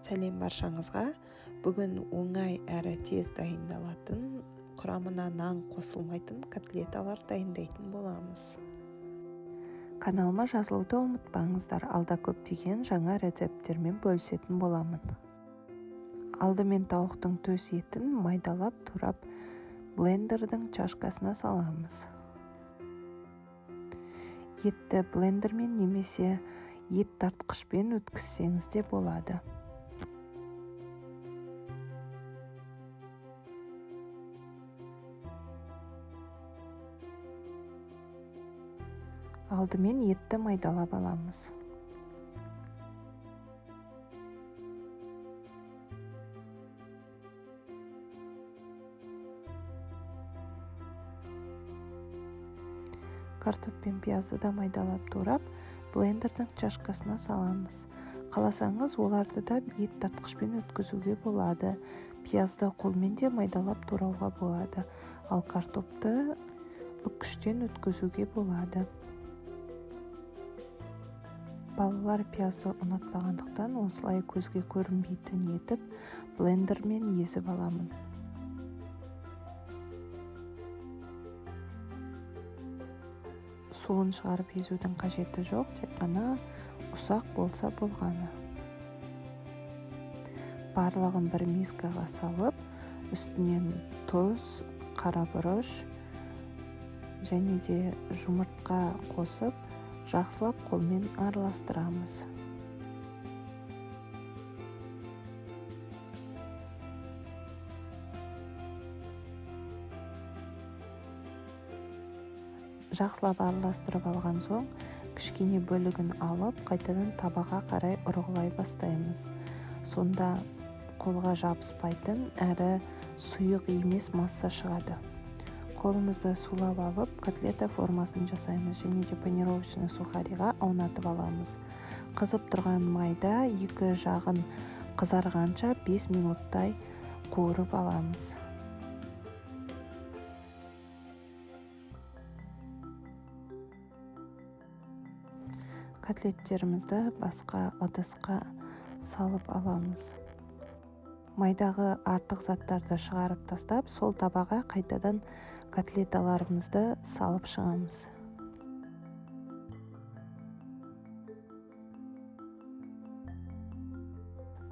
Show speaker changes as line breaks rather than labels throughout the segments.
Сәлем баршаңызға. Бүгін оңай әрі тез дайындалатын, құрамына нан қосылмайтын котлеталар дайындайтын боламыз. Каналыма жазылуды ұмытпаңыздар. Алда көптеген жаңа рецепттермен бөлісетін боламын. Алдымен тауықтың төс етін майдалап турап блендердің чашкасына саламыз. Етті блендермен немесе ет тартқышпен өткізсеңіз де болады. Алдымен етті майдалап аламыз. Картоп пен пиязды да майдалап турап, блендердің чашкасына саламыз. Қаласаңыз, оларды да ет тартқышпен өткізуге болады. Пиязды қолмен де майдалап турауға болады, ал картопты үккіштен өткізуге болады. Балалар пиязды ұнатпағандықтан осылай көзге көрінбейтін етіп блендермен езіп аламын. Суын шығарып езудің қажеті жоқ, тек қана ұсақ болса болғаны. Барлығын бір мискаға салып, үстінен тұз, қара бұрыш және де жұмыртқа қосып, жақсылап қолмен араластырамыз. Жақсылап араластырып алған соң, кішкене бөлігін алып, қайтадан табаға қарай ұрғылай бастаймыз. Сонда қолға жабыспайтын әрі сұйық емес масса шығады. Қолымызды сулап алып, котлета формасын жасаймыз және де панировочный сухариға аунатып аламыз. Қызып тұрған майда екі жағын қызарғанша 5 минуттай қуырып аламыз. Котлеттерімізді басқа ыдысқа салып аламыз. Майдағы артық заттарды шығарып тастап, сол табаға қайтадан котлеталарымызды салып шығамыз.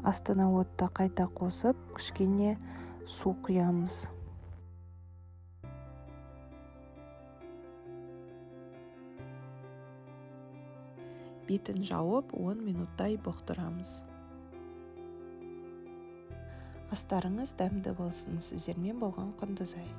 Астына отты қайта қосып, кішкене су құямыз. Бетін жауып, 10 минуттай бұқтырамыз. Астарыңыз дәмді болсын. Сіздермен болған Құндызай.